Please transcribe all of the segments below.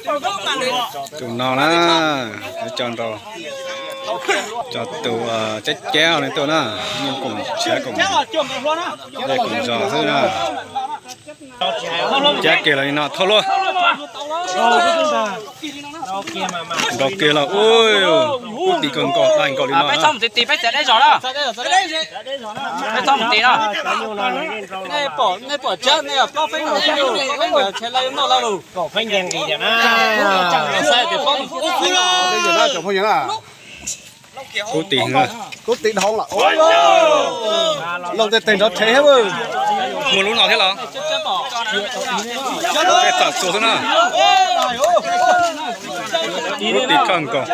Tus no na, cov nrau, cov tus cab cab li tuaj na, nyiaj koom tshav koom, dej koom zos xwb na. Cab kiag los li no thauj luaj. Nrau kiag los ub, kub tim kawg nkaus, dai nkaus li no. Peb txhob mus tiv tiv, peb txiav deb zos na. Peb txhob mus tiv no. Kub tim, kub tim dhau lawm. Looj tej teg nrov rhev thiab. Muaj lub no thiab los? Tej txom txua xwb na. Kub tim kawg nkaus.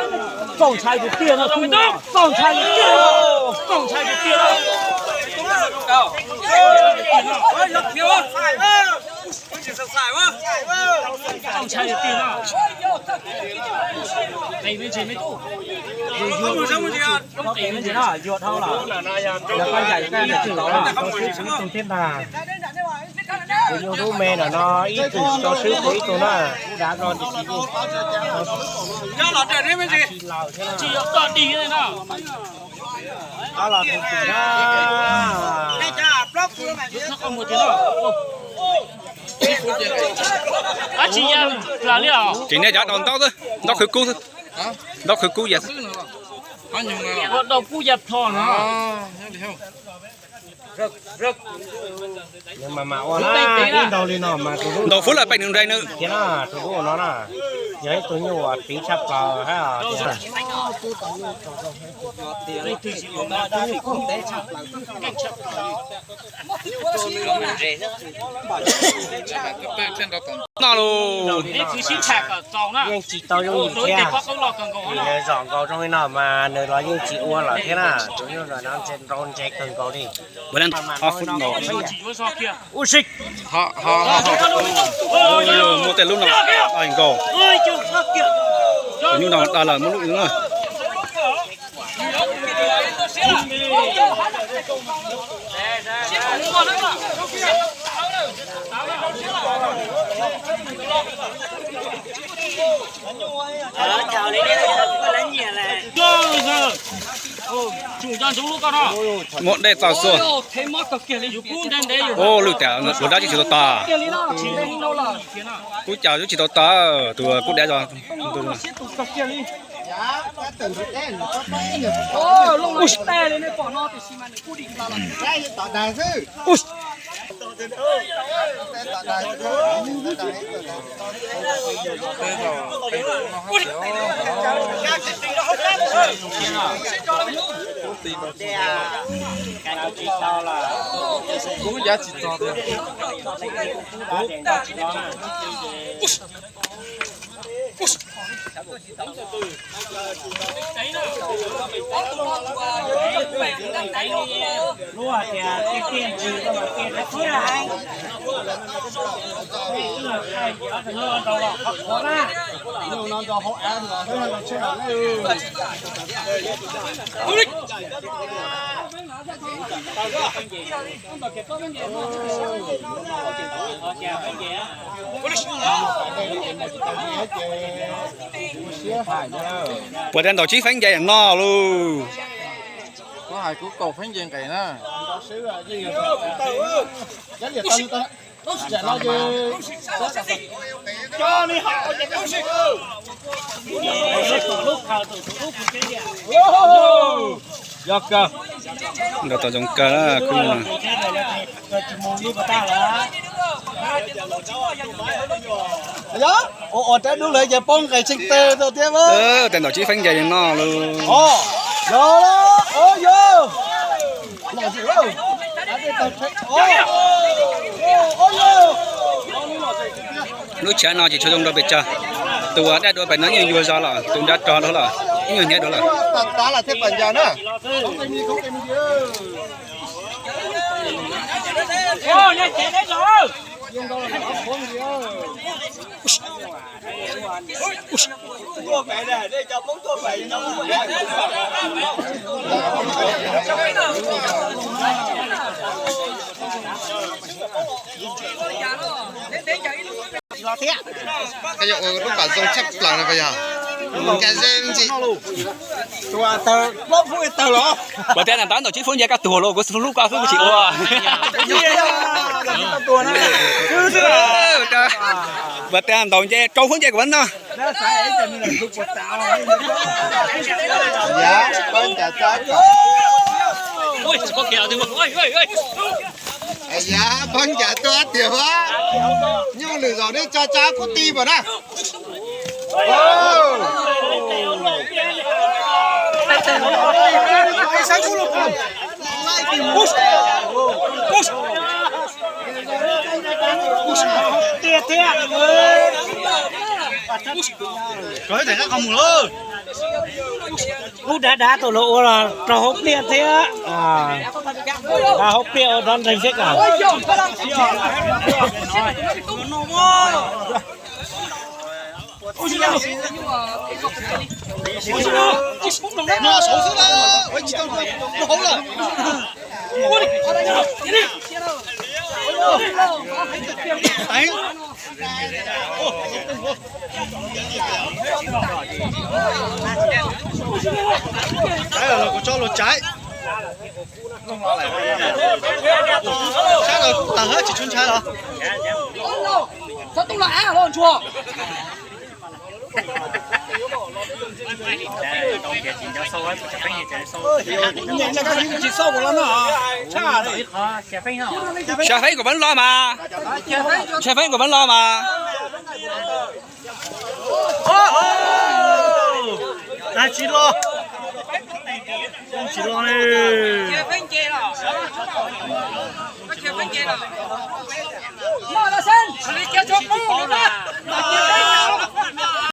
Kuv nyuj dub me no no ib tug tso swb kuv ib tug na, kuv dav no tis tis. Ob los tus twg na? Ces nej cov ntaub xwb, ntaub khwv kub xwb. Ntaub khwv kub ya xwb. Ua dau kub ya plho no. Nws mas mas ua na, ib nrau li no mas tus ntau fwb lawm peb nws nrau nws thiab na, tus ntau no na. Yog ib tug nyuj uas piv tshaj plaws hab. No lus. Yeej tsis tau yooj yim thiab. Nws zom nkaus zoo li no mas nws los yeej tsis ua lawm thiab na. Tus nyuj no nrau ntse kawg nkaus li. Ub si. Muaj tej lub no dai nkaus. Tus nyuj no dai lawm muaj lub no. Muaj dej txaus xwb. Ub, lwj tas, tus dab tsis tau tas. Kub cas twb tsis tau tas, tus kub dab zog. Kub yav tsis txog tiag. Puas tas ntaus tsib feeb nce no lus. Koj hais kuv kaum feeb nce nqes na. Yog kawg. Nrau tau zoo kawg na. Ua rab dub lawm ces poob nqes tseeb teg thiab. Tes ntaus tsib feeb nce no lus. Lub tshav no ces tsis zoo rau pes tsawg. Tus dab dua pem no yeej yuav zog lawm, tus nrab rog dua lawm, yeej yuav hnyav dua lawm. Koj yuav ua lub kom zoo tshaj plaws no puas yog? Nkag ze ntsis. Puas tias ntawm ntau tsib fuab nce koj tuag los kuv hlub koj xwb kuv tsis ua. Puas tias ntau nce rau fuab nce kuv noj. Yav, pob ncav tuaj tiag, nyuj lwm zaum nej tso tsab kub ti npaum na. Lub dav dav tus los ua los rau hauv pliaj thiab. Rau hauv pliaj ua rov nreeg thiab ko. Tsaib los kuv tso los tsaib. Sab los tawg tsis tshua ntshai los. Xya feeb kuv pab los mas. Xya feeb kuv pab los mas. Tsis los, tsis los li.